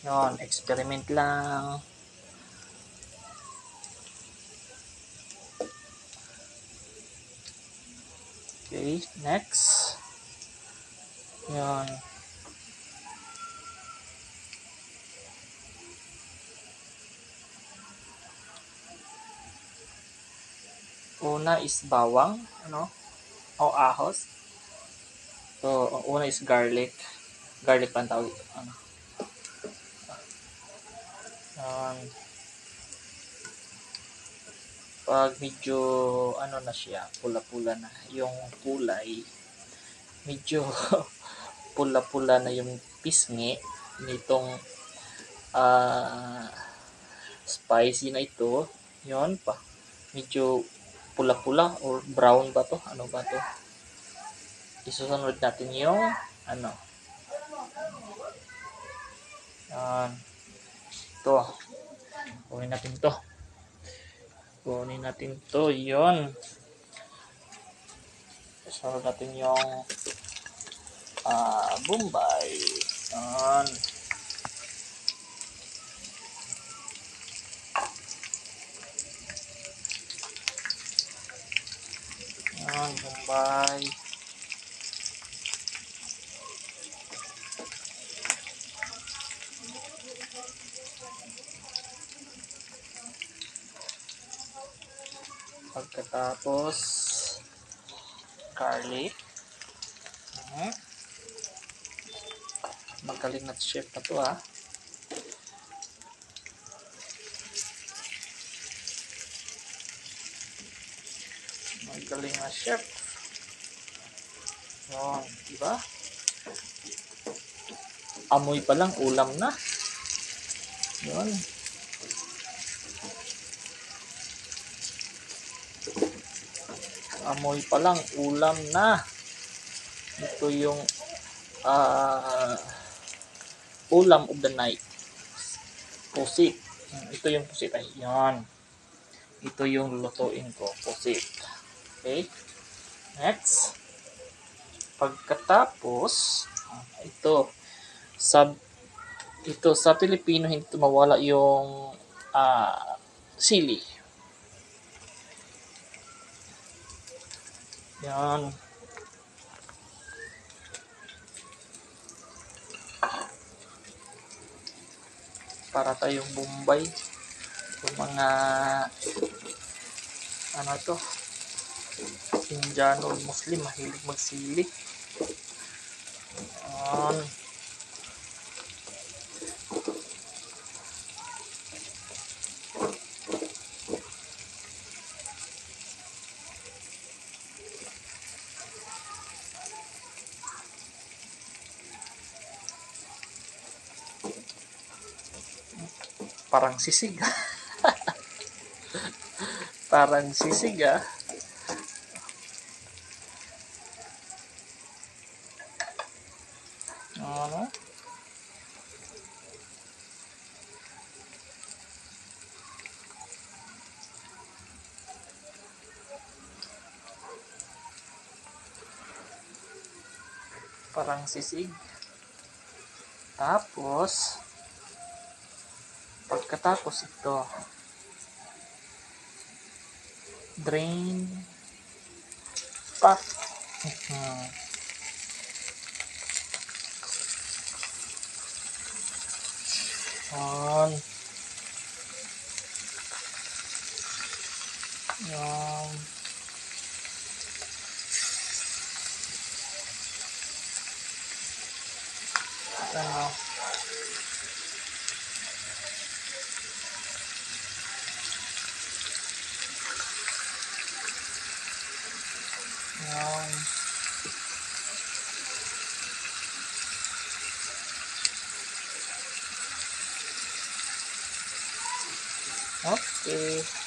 Yun, experiment lang. Okay, next. Yun. Una is bawang, ano? O ahos. So, una is garlic. Garlic pa ang tawag ito. Ano? Yun. Pag medyo, ano na siya, pula-pula na yung kulay, medyo pula-pula na yung pisngi nitong spicy na ito. Yun pa. Medyo pula-pula or brown ba to? Ano ba to? Isusunod natin yung ano. Yan. Ito. Kunin natin to. Kunin natin to. Yun. Isusunod natin yung Bombay. Yan. Yan. Bombay. Pagkatapos garlic. Magaling na chef na to ha. Magaling na chef. Yun, diba? Amoy pa lang ulam na. Yun. Amoy pa lang ulam na. Ito yung ulam of the night. Pusit. Ito yung pusit ay. Yan. Ito yung lutuin ko. Pusit. Okay. Next. Pagkatapos, ito sa Pilipino hindi mawala yung sili. Yan. Para tayong Bombay. Yung mga ano to, Indiano, Muslim, mahilig magsili. Yan. Parang sisig. Parang sisig Ano? Parang sisig. Tapos pagkatapos ito, drain pa. On. Yan. Ano? Yan. Okay.